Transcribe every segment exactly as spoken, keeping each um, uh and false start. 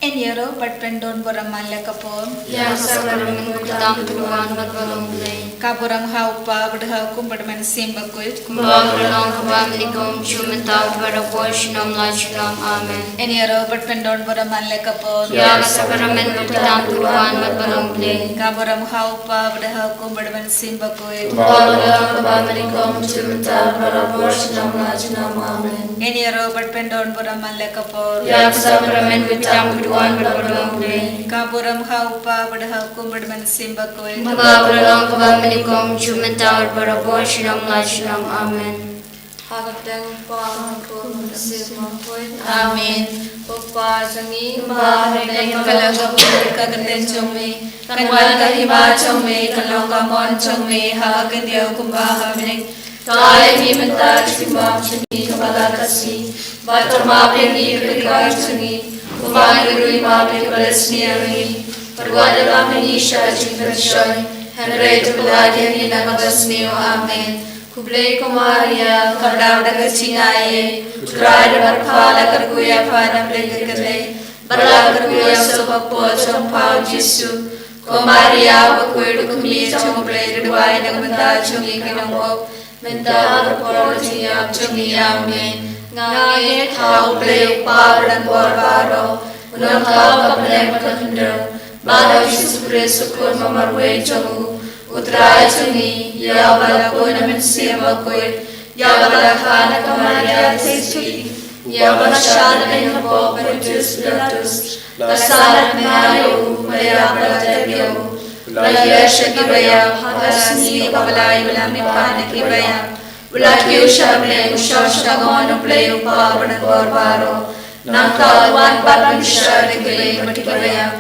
Yn ïaroh bad pyndon burom man la ka por. Ïa ka sakramen ba kordor bad ba long Blei. Ka burom ha u Kpa bad ha u Khun bad ha u Mynsiem Bakhuid. Kumba ka la long, kumba mynta, kumjuh mynta, bad barabor, junom la junom. Amen. Yn ïaroh bad pyndon burom man la ka por. Ïa ka sakramen ba kordor bad ba long Blei. Ka burom ha u Kpa bad ha u Khun bad ha u Mynsiem Bakhuid. Kumba ka la long, kumba mynta, kumjuh mynta, bad barabor, junom la junom. Amen. Yn ïaroh bad pyndon burom man la ka por. Ïa ka sakramen ba kordor bad ba long Blei. Ka burom ha u Kpa bad ha u Khun bad ha u Mynsiem Bakhuid. Kumba ka la long, kumba mynta, kumjuh mynta, bad barabor, junom la junom. Amen. Ha ka kyrteng u Kpa, u Khun, u Mynsiem Bakhuid. Amen. Ko Kpa jong ngi, uba ha bneng, ka la long ka kyrteng jong me. Kan wan ka hima jong me, kan long ka mon jong me, ha ka khyndew kumba ha bneng. To ai ïa ngi mynta ka jingbam jong ngi kaba la ka sngi. Bad to map ïa ngi ki kyrdan jong ngi, kumba ngi ruh ngi map ïa kiba la sniew ïa ngi. Bad wat ïalam ïa ngi sha ka jingpynshoi, hynrei to pyllait ïa ngi na kaba sniew. Amen. Khublei ko Maria, kaba dap da ka jingai ei, U Trai u don bad pha, la kyrkhu ïa pha na pdeng ki kynthei, bad la kyrkhu ïa u soh bakhuid jong pha u Jisu. Ko Maria bakhuid, u kmie jong U Blei, to duwai na ka bynta jong ngi ki nongpop, mynta bad ha ka por jingïap jong ngi. Amen. Nga ngeit ha U Blei U Kpa uba don bor baroh, u nongthaw ka bneng bad ka khyndew, bad ha u Jisu Khrist u Khun ba marwei jong u, U Trai jong ngi, ïa uba la pun na Mynsiem Bakhuid, ïa uba la kha na ka Maria Theisotti, ïa uba la shah lehbeiñ hapoh Pontius Pilatus, la sah, la tnga ïa u, la ïap bad la tep ïa u, la hiar sha kiba ïap, ha ka sngi kaba lai u la mihpat na kiba ïap, u la kiew sha bneng, u shong sha ka mon U Blei U Kpa uba don bor baroh. Nangta un wan pat ban bishar ïa ki leit bad kiba ïap.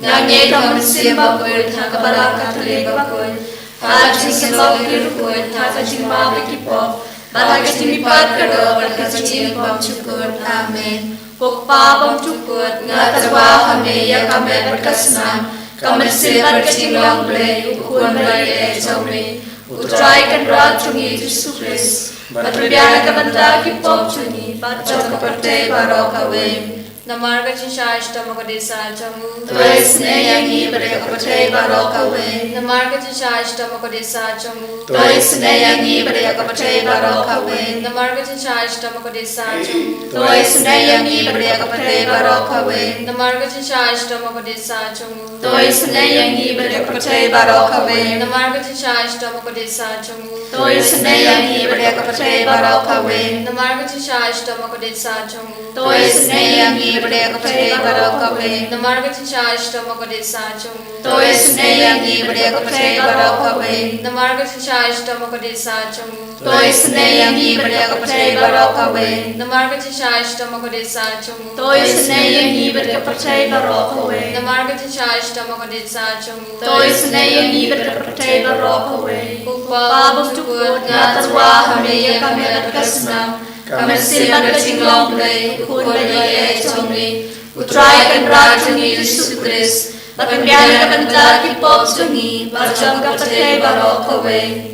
Nga ngeit ha ka Mynsiem Bakhuid, ha ka Balang Katholik bakhuid, ha ka jingïasyllok ïa ki riewkhuid, ha ka jingmap ïa ki pop, bad ha ka jingmihpat ka doh, bad ha ka jingim bymjukut. Amen. Ko Kpa bymjukut, nga tyrwa ha me ïa ka met bad ka snam, ka mynsiem bad ka jinglong Blei, U Khun ba ïeit jong me, U Trai Kynrad jong ngi Jisu Khrist, ba pynbiang na ka bynta ki pop jong ngi bad jong ka pyrthei baroh kawei. Namar ka jingshai shitom u Kordor jong u, to isynei ïa ngi bad ïa ka pyrthei baroh kawei. Namar ka jingshai shitom u Kordor jong u, to isynei ïa ngi bad ïa ka pyrthei baroh kawei. Namar ka jingshai shitom u Kordor jong u, to isynei ïa ngi bad ïa ka pyrthei baroh kawei. Namar ka jingshai shitom u Kordor jong u, to isynei ïa ngi bad ïa ka pyrthei baroh kawei. Namar ka jingshai shitom u Kordor jong u, to isynei ïa ngi bad ïa ka pyrthei baroh kawei. Namar ka jingshai shitom u Kordor jong u, to isynei ïa ngi bad ïa ka pyrthei baroh kawei. Namar ka jingshai shitom u Kordor jong u, to isynei ïa ngi bad ïa ka pyrthei baroh kawei. Namar ka jingshai shitom u Kordor jong u, to isynei ïa ngi bad ïa ka pyrthei baroh kawei. Namar ka jingshai shitom u Kordor jong u, to isynei ïa ngi bad ïa ka pyrthei baroh kawei. Namar ka jingshai shitom u Kordor jong u, to isynei ïa ngi bad ïa ka pyrthei baroh kawei. Ko Kpa bymjukut, nga tyrwa ha me ïa ka met bad ka snam, ka mynsiem bad ka jinglong Blei, U Khun ba ïeit jong me, U Trai Kynrad jong ngi Jisu Khrist, ba pynbiang na ka bynta ki pop jong ngi bad jong ka pyrthei baroh kawei.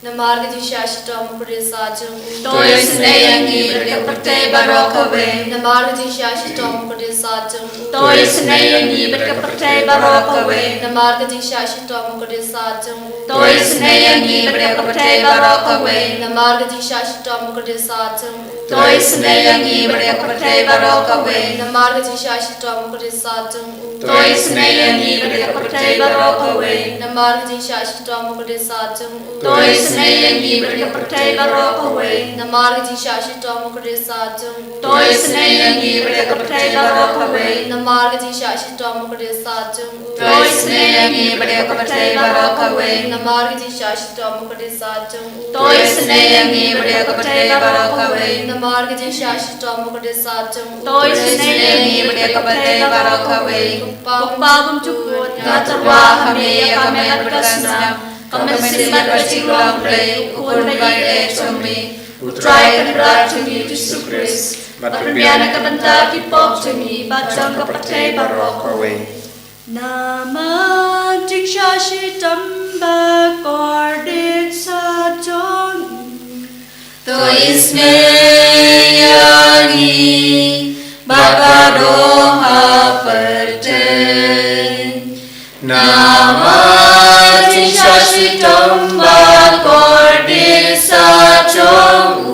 Namar ka jingshai shitom u Kordor jong u, to isynei ïa ngi bad ïa ka pyrthei baroh kawei. Namar ka jingshai shitom u Kordor jong u, to isynei ïa ngi bad ïa ka pyrthei baroh kawei. Namar ka jingshai shitom u Kordor jong u, to isynei ïa ngi bad ïa ka pyrthei baroh kawei. Namar ka jingshai shitom u Kordor jong u, to isynei ïa ngi bad ïa ka pyrthei baroh kawei. Namar ka jingshai shitom u Kordor jong u, to isynei ïa ngi bad ïa ka pyrthei baroh kawei. Namar ka jingshai shitom u Kordor jong u, to isynei ïa ngi bad ïa ka pyrthei baroh kawei. Namar ka jingshai shitom u Kordor jong u, to isynei ïa ngi bad ïa ka pyrthei baroh kawei. Namar ka jingshai shitom u Kordor jong u, to isynei ïa ngi bad ïa ka pyrthei baroh kawei. Namar ka jingshai shitom u Kordor jong u, to isynei ïa ngi bad ïa ka pyrthei baroh kawei. Namar ka jingshai shitom u Kordor jong u, to isynei ïa ngi bad ïa ka pyrthei baroh kawei. Ko Kpa bymjukut, nga tyrwa ha me ïa ka met bad ka snam, ka mynsiem bad ka jinglong Blei, U Khun ba ïeit jong me, U Trai Kynrad jong ngi Jisu Khrist, ba pynbiang na ka bynta ki pop jong ngi bad jong ka pyrthei baroh kawei. Namar jingshai shitom bad kordor jong u, to isynei ïa ngi bad baroh ha pyrthei. Namar jingshisha shitom ba kordit sah jong u,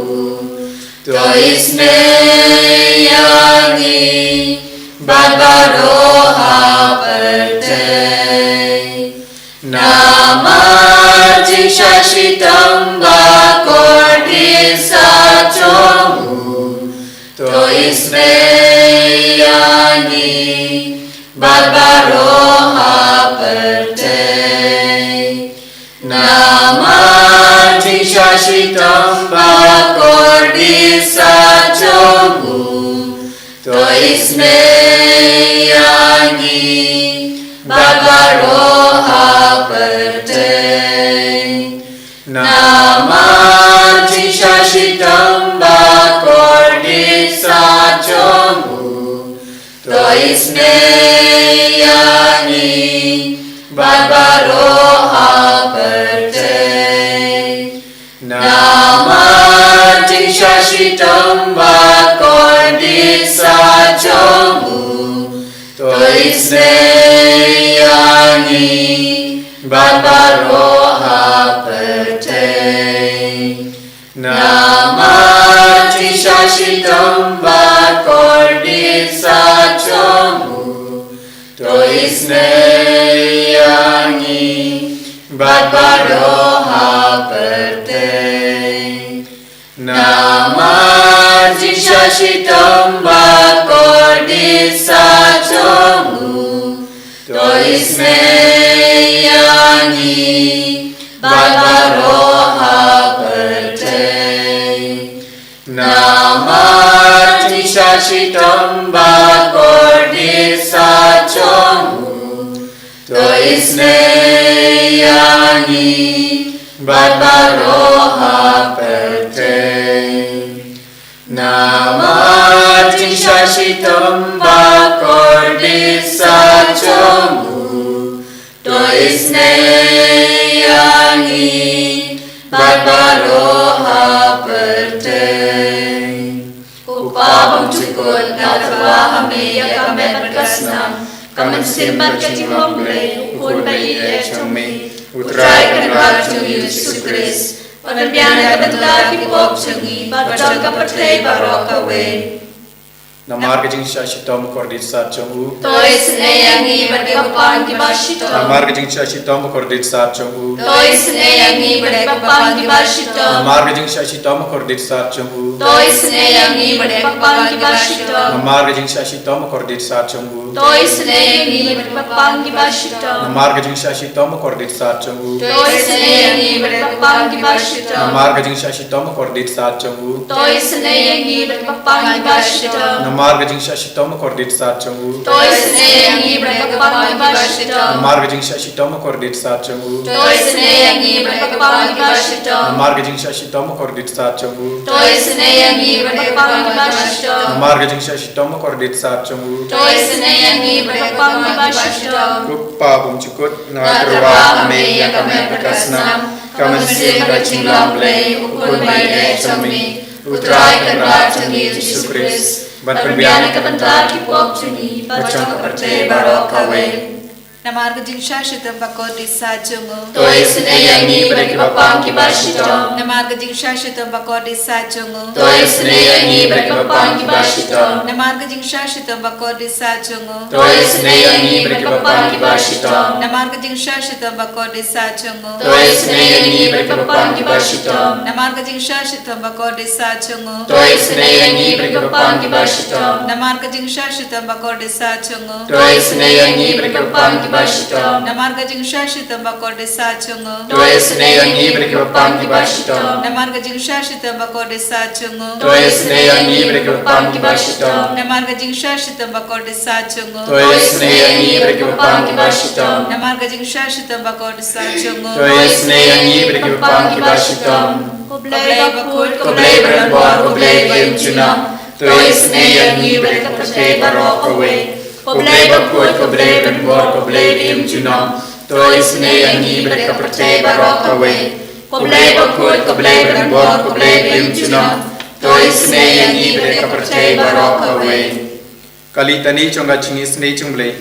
to isynei ïa ngi bad baroh ha pyrthei. Namar jingshisha shitom ba kordit sah jong u, to isynei ïa ngi bad baroh ha pyrthei. Namar jingshisha shitom ba kordit sah jong u, to isynei ïa ngi bad baroh ha pyrthei. Namar jingshisha shitom ba kordit sah jong u, to isynei ïa ngi bad baroh ha pyrthei. Namar jingshisha shitom ba kordit sah jong u, to isynei ïa ngi bad baroh ha pyrthei. Namar jingshisha shitom ba kordit sah jong u, to isynei ïa ngi bad baroh ha pyrthei. Namar jingshisha shitom ba kordit sah jong u, to isynei ïa ngi bad baroh ha pyrthei. Namar jingshisha shitom ba kordit sah jong u, to isynei ïa ngi bad baroh ha pyrthei. Namar jingshisha shitom ba kordit sah jong u, to isynei ïa ngi bad baroh ha pyrthei. Ko Pa bymjukut, nga kyrpad ha me ïa ka met bad ka snam, ka mynsiem bad ka jinglong Blei, U Khun ba ïeit jong me, U Trai Kynrad jong ngi U Jisu Khrist, ban pynbiang na ka bynta ki pop jong ngi bad jong ka pyrthei baroh kawei. Namar ka jingshisha shitom ba kordit sah jong u, to isynei ïa ngi bad ki kyrpang kiba shitom. Namar ka jingshisha shitom ba kordit sah jong u, to isynei ïa ngi bad ki kyrpang kiba shitom. Namar ka jingshisha shitom ba kordit sah jong u, to isynei ïa ngi bad ki kyrpang kiba shitom. Namar ka jingshisha shitom ba kordit sah jong u, to isynei ïa ngi bad ki kyrpang kiba shitom. Namar ka jingshisha shitom ba kordit sah jong u, to isynei ïa ngi bad ki kyrpang kiba shitom. Namar ka jingshisha shitom ba kordit sah jong u, to isynei ïa ngi bad ki kyrpang kiba shitom. Namar ka jingshisha shitom ba kordit sah jong u, to isynei ïa ngi bad ki kyrpang kiba shitom. Namar ka jingshisha shitom ba kordit sah jong u, to isynei ïa ngi bad ki kyrpang kiba shitom. Namar ka jingshisha shitom ba kordit sah jong u, to isynei ïa ngi bad ki kyrpang kiba shitom. Namar ka jingshisha shitom ba kordit sah jong u, to isynei ïa ngi bad ki kyrpang kiba shitom. Ko Pa bymjukut, nga kyrpad ha me ïa ka met bad ka snam, ka mynsiem bad ka jinglong Blei, U Khun ba ïeit jong me, U Trai Kynrad jong ngi U Jisu Khrist, ban pynbiang na ka bynta ki pop jong ngi bad jong ka pyrthei baroh kawei. Namar ka jingshisha shitom ba kordit sah jong u, to isynei ïa ngi bad ki kyrpang kiba shitom. Namar ka jingshisha shitom ba kordit sah jong u, to isynei ïa ngi bad ki kyrpang kiba shitom. Namar ka jingshisha shitom ba kordit sah jong u, to isynei ïa ngi bad ki kyrpang kiba shitom. Namar ka jingshisha shitom ba kordit sah jong u, to isynei ïa ngi bad ki kyrpang kiba shitom. Namar ka jingshisha shitom ba kordit sah jong u, to isynei ïa ngi bad ki kyrpang kiba shitom. Namar ka jingshisha shitom ba kordit sah jong u, to isynei ïa ngi bad ki kyrpang kiba shitom. Namar ka jingshisha shitom ba kordit sah jong u, to isynei ïa ngi bad ki kyrpang kiba shitom. Namar ka jingshisha shitom ba kordit sah jong u, to isynei ïa ngi bad ki kyrpang kiba shitom. Namar ka jingshisha shitom ba kordit sah jong u, to isynei ïa ngi bad ki kyrpang kiba shitom. Namar ka jingshisha shitom ba kordit sah jong u, to isynei ïa ngi bad ki kyrpang kiba shitom. Ko Blei bakhuid, ko Blei banbor, ko Blei ba im junom, to isynei ïa ngi bad ka pyrthei baroh kawei. Ko Blei bakhuid, ko Blei banbor, ko Blei ba im junom, to isynei ïa ngi bad ka pyrthei baroh kawei. Ko Blei bakhuid, ko Blei banbor, ko Blei ba im junom, to isynei ïa ngi bad ka pyrthei baroh kawei. Ka Litani jong ka jingisynei jong U Blei.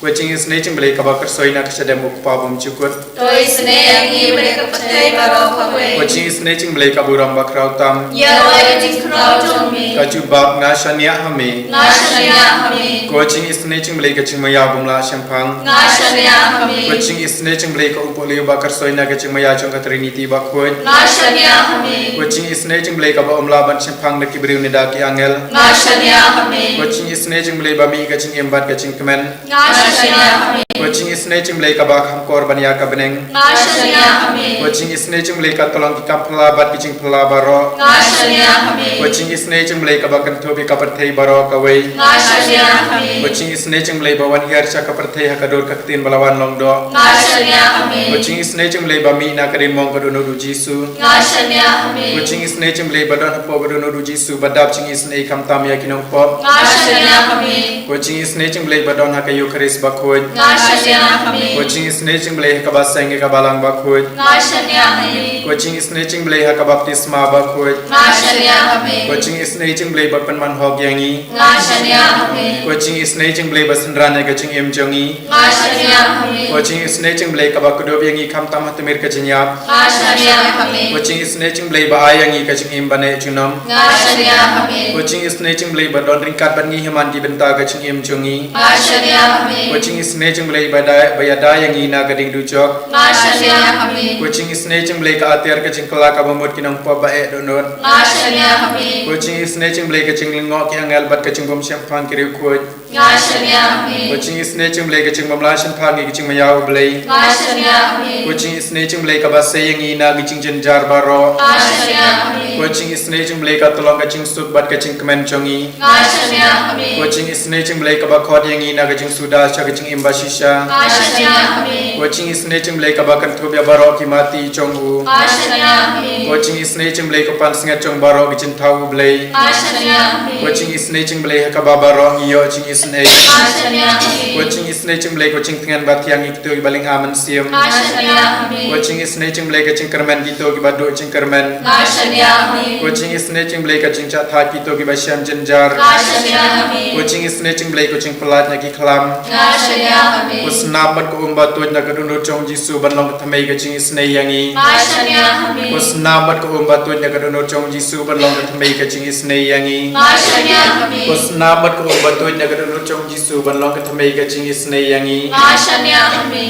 Ko jingisynei jong U Blei kaba khuid na ka shadem U Kpa bymjukut. To isynei ïa ngi bad ka pyrthei baroh kawei. Ko jingisynei jong U Blei ka burom bakhraw tam. Ïa ka jingkhraw jong me. Ka jubab, nga shaniah ha me. Nga shaniah ha me. Ko jingisynei jong U Blei ka jingmaïa bymlah shemphang. Nga shaniah ha me. Ko jingisynei jong U Blei ka u pule ba khuid na ka jingmaïa jong ka Trinity bakhuid. Nga shaniah ha me. Ko jingisynei jong U Blei kaba ym lah ban shemphang da ki briew ne da ki angel. Nga shaniah ha me. Ko jingisynei jong U Blei ba mih ka jingim bad ka jingkmen. Nga shaniah ha me. Ko jingisynei jong U Blei kaba kham kor ban ïa ka bneng. Nga shaniah ha me. Ko jingisynei jong U Blei ka tyllong ki kam phylla bad ki jingphylla baroh. Nga shaniah ha me. Ko jingisynei jong U Blei kaba kynthup ïa ka pyrthei baroh kawei. Nga shaniah ha me. Ko jingisynei jong U Blei ba wan hiar sha ka pyrthei ha ka dur ka ktien ba la wan long doh. Nga shaniah ha me. Ko jingisynei jong U Blei ba mih na ka diengmong ka dohnud U Jisu. Nga shaniah ha me. Ko jingisynei jong U Blei ba don hapoh ka dohnud U Jisu ba dap jingisynei khamtam ïa ki nongpop. Nga shaniah ha me. Ko jingisynei jong U Blei ba don ha ka Eukharist bakhuid. Nga shaniah ha me. Ko jingisynei jong U Blei ha ka baseng ïa ka balang bakhuid. Nga shaniah ha me. Ko jingisynei jong U Blei ha ka baptisma bakhuid. Nga shaniah ha me. Ko jingisynei jong U Blei ba pynman hok ïa ngi. Nga shaniah ha me. Ko jingisynei jong U Blei ba synran ïa ka jingim jong ngi. Nga shaniah ha me. Ko jingisynei jong U Blei kaba kdup ïa ngi khamtam ha tmier ka jingïap. Nga shaniah ha me. Ko jingisynei jong U Blei ba ai ïa ngi ka jingim ba neh junom. Nga shaniah ha me. Ko jingisynei jong U Blei ba don ryngkat bad ngi ha man ki bynta ka jingim jong ngi. Nga shaniah ha me. Ko jingisynei jong U Blei ba da, ba ïada ïa ngi na ka diengdujok. Nga shaniah ha me. Ko jingisynei jong U Blei ka atiar ka jingkylla kaba mut ki nongpop ba eh dohnud. Nga shaniah ha me. Ko jingisynei jong U Blei ka jinglyngngoh ki angel bad ka jingbymshemphang ki riewkhuid. Nga shaniah ha me. Ko jingisynei jong U Blei ka jingbymlah shemphang ïa ka jingmaïa U Blei. Nga shaniah ha me. Ko jingisynei jong U Blei kaba sei ïa ngi na ka jingjynjar baroh. Nga shaniah ha me. Ko jingisynei jong U Blei ka tyllong ka jingsuk bad ka jingkmen jong ngi. Nga shaniah ha me. Ko jingisynei jong U Blei kaba khot ïa ngi na ka jingsuda sha ka jingim bashisha. Nga shaniah ha me. Ko jingisynei jong U Blei kaba kynthup ïa baroh ki mati jong u. Nga shaniah ha me. Ko jingisynei jong U Blei ka pansngiat jong baroh ki jingthaw U Blei. Nga shaniah ha me. Ko jingisynei jong U Blei ha kaba baroh ngi ïoh jingisynei. Nga shaniah ha me. Ko jingisynei jong U Blei ko jingtngen ba thiang ïa kito kiba lynga mynsiem. Nga shaniah ha me. Ko jingisynei jong U Blei ka jingkyrmen kito kiba duh jingkyrmen. Nga shaniah ha me. Ko jingisynei jong U Blei ka jingjahthait kito kiba shem jynjar. Nga shaniah ha me. Ko jingisynei jong U Blei ko jingpyllait na ki khlam. Nga shaniah ha me. Ko snam bad ko um ba tuid na ka dohnud jong U Jisu ban long ka thymmei ka jingisynei ïa ngi. Nga shaniah ha me. Ko snam bad ko um ba tuid na ka dohnud jong U Jisu ban long ka thymmei ka jingisynei ïa ngi. Nga shaniah ha me. Ko snam bad ko um ba tuid na ka dohnud jong U Jisu ban long ka thymmei ka jingisynei ïa ngi. Nga shaniah ha me.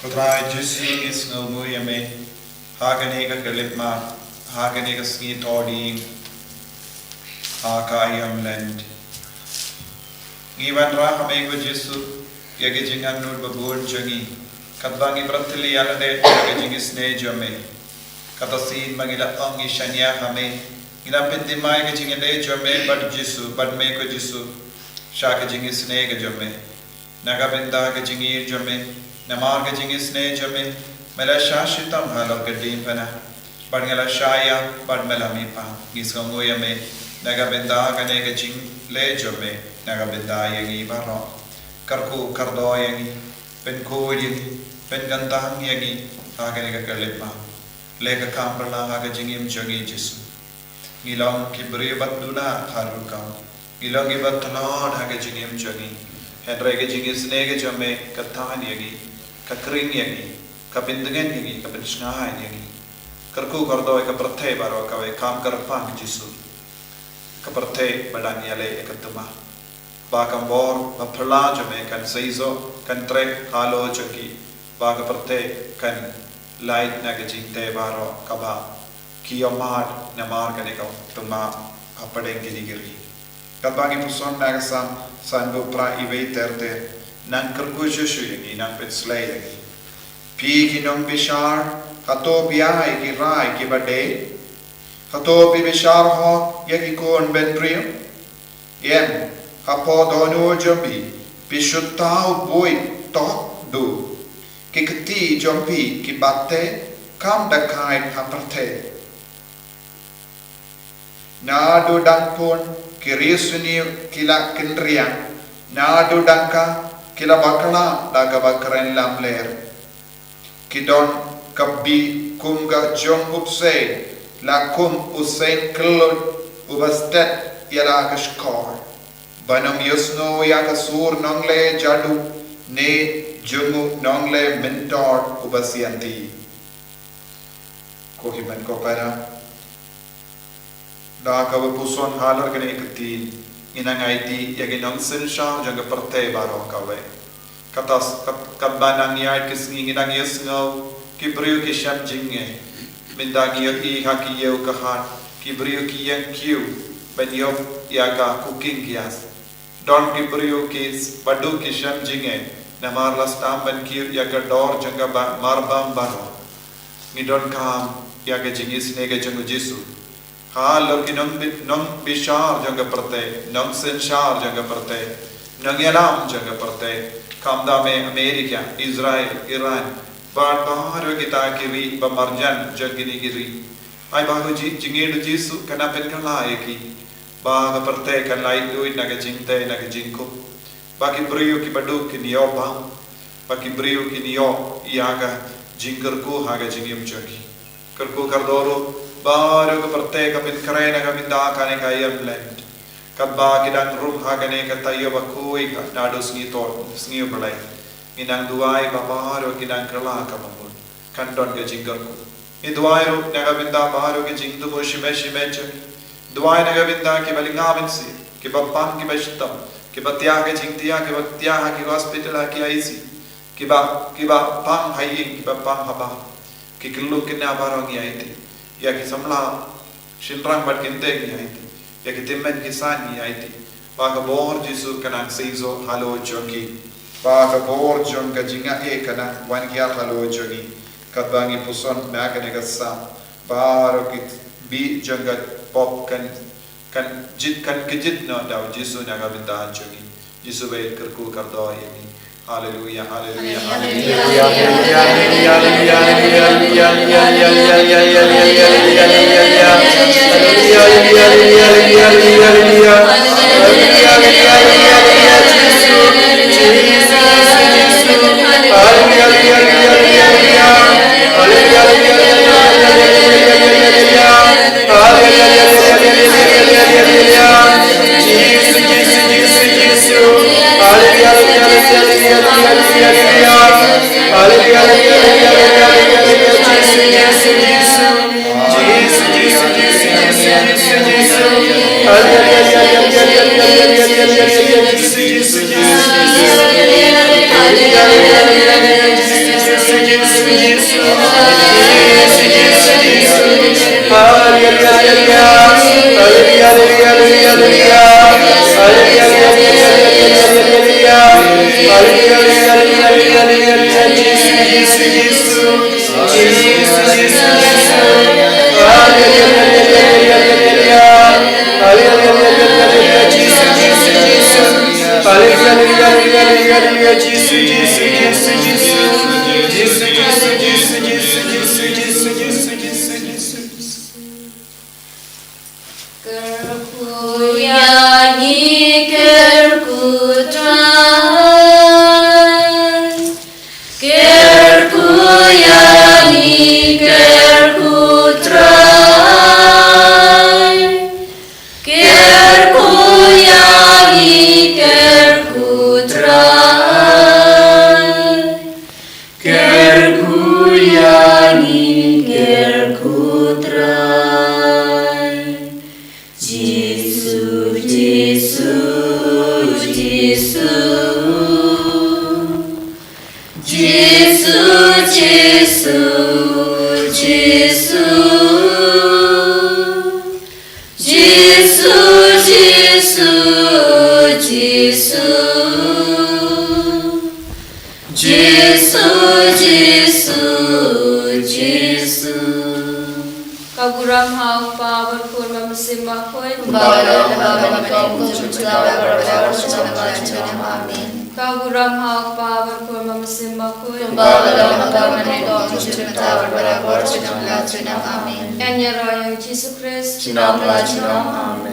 Ko Trai Jisu, ngi sngewnguh ïa me ha kane ka khyllipmat, ha kane ka sngi Thohdieng, ha ka aïom Lent. Ngi wanrah ha me ko Jisu ïa ki jingangnud babun jong ngi, katba ngi pyrthei ïa lade ïa ka jingisynei jong me. Kata sien ba ngi la ong ngi shaniah ha me, ngi la pynthymmai ka jingïadei jong me bad Jisu, bad me ko Jisu, sha ka jingisynei ka jong me. Na ka bynta ka jingïeit jong me, namar ka jingisynei jong me, me la shah shitom halor ka diengphna, bad nga la shah ïap, bad me la mihpat. Ngi sngewnguh ïa me na ka bynta kane ka jingleh jong me, na ka bynta ïa ngi baroh. Kyrkhu kyrdoh ïa ngi, pynkhuid ïa ngi, pynkyntang ïa ngi ha kane ka khyllipmat. Leh ka kam phylla ha ka jingim jong ngi Jisu. Ngi long ki briew ba duna haduh kaw. Ngi long kiba tlot ha ka jingim jong ngi. Hynrei ka jingisynei ka jong me ka thait ïa ngi, ka khring ïa ngi, ka pyntngen ïa ngi, ka pynshngaiñ ïa ngi. Kyrkhu kyrdoh ïa ka pyrthei baroh kawei, kham kyrpang Jisu. Ka pyrthei ba dang ïaleh ïa ka thma. Ba ka bor ba phylla jong me kan seisoh, kan treh halor jong ki. Ba ka pyrthei kan lait na ka jingtei baroh kaba ki ïoh mad namar kane ka thma hapdeng kine ki ri. Katba ngi puson na ka Salm sanphew phra, iwei ter ter, nang kyrkhu shuh shuh ïa ngi, nang pynslei ïa ngi. Phi ki nongbishar, hato phi ai ki rai kiba dei? Hato phi bishar hok ïa ki khun bynriew? Em, hapoh dohnud jong phi, phi shu thaw buit tok dur. Ki kti jong phi ki batai, kam da khaid ha pyrthei. Naduh dang pun ki riewsniew ki la kynriang, naduh dang ka ki la bakla da kaba kren lamler. Ki don ka bih kum ka jong u bseiñ, la kum u seiñ kyllut uba stet ïa la ka shkor. Ba nang ïohsngew ïa ka sur nongleh jadu ne jong u nongleh mentor uba sianti. Ko hynmen ko para, da kaba puson halor kane ka ktien, ngi nang aiti ïa ki nongsynshar jong ka pyrthei baroh kawei. Kata s-, kat-, katba nang ïaid ki sngi ngi nang ïohsngew ki briew ki shem jingeh. Mynta ngi ïohi ha ki ïew ka hat ki briew ki ïeng kiew ban ïoh ïa ka cooking gas. Don ki briew ki s-, ba duk ki shem jingeh namar la sdang ban kiew ïa ka dor jong ka ba-, marbam baroh. Ngi donkam ïa ka jingisynei ka jong u Jisu. Halor ki nongbi-, nongbishar jong ka pyrthei, nongsynshar jong ka pyrthei, nongïalam jong ka pyrthei, khamtam Amerika, Israel, Iran, bad baroh kita ki ri ba marjan jong kine ki ri. Ai ba ka ji-, jingïeit u Jisu kan pynkylla ïa ki. Ba ka pyrthei kan lait luid na ka jingtei na ka jingkup. Ba ki briew kiba duk kin ïoh bam. Ba ki briew kin ïoh ïa ka jingkyrkhu ha ka jingim jong ki. Kyrkhu kyrdoh ruh baroh ka pyrthei ka pynkhreh na ka bynta kane ka Ïewlyndet. Katba ki dang rung ha kane ka taïew ba khuid naduh sngi Thoh, sngi U Blei. Ngi nang duwai ba baroh ki nang kylla kaba mut. Kan don ka jingkyrkhu. Ngi duwai ruh na ka bynta baroh ki jingthmu shimet shimet jong ngi. Duwai na ka bynta kiba lyngba mynsiem, kiba pang kiba shitom, kiba thiah ka jingthiah, kiba thiah ha ki hospital ha ki I C U, kiba, kiba pang ha ïing, kiba pang ha bar. Ki khyllung khynnah baroh ngi aiti. Ïa ki samla shynrang bad kynthei ngi aiti. Ïa ki tymmen ki san ngi aiti. Ba ka bor Jisu kan nang seisoh halor jong ki. Ba ka bor jong ka jingaiei kan nang wan hiar halor jong ngi. Katba ngi puson na kane ka Salm. Baroh ki bih jong ka pop kan, kan jit, kan kjit noh da u Jisu na ka bynta jong ngi. Jisu ba ïeit kyrkhu kyrdoh ïa ngi. Haleluya, haleluya, haleluya. Kyrkhu ïa ngi, kyrkhu Trai. Kyrkhu ïa ngi, kyrkhu Trai. Kyrkhu ïa ngi, kyrkhu Trai. Kyrkhu ïa ngi, kyrkhu Trai. Jisu, Jisu, Jisu. Jisu, Jisu, Jisu. Jisu, Jisu, Jisu. Jisu, Jisu, Jisu. Ka burom ha u Kpa, bad u Khun, bad u Mynsiem Bakhuid. Kumba ka long ha kaba nyngkong, kumjuh mynta, bad baroh shi junom la junom. Amen. Ka burom ha u Kpa, bad u Khun, bad u Mynsiem Bakhuid. Kumba ka long ha kaba nyngkong, kumjuh mynta, bad baroh shi junom la junom. Amen. Ngin ïaroh ïa u Jisu Khrist. Junom la junom. Amen.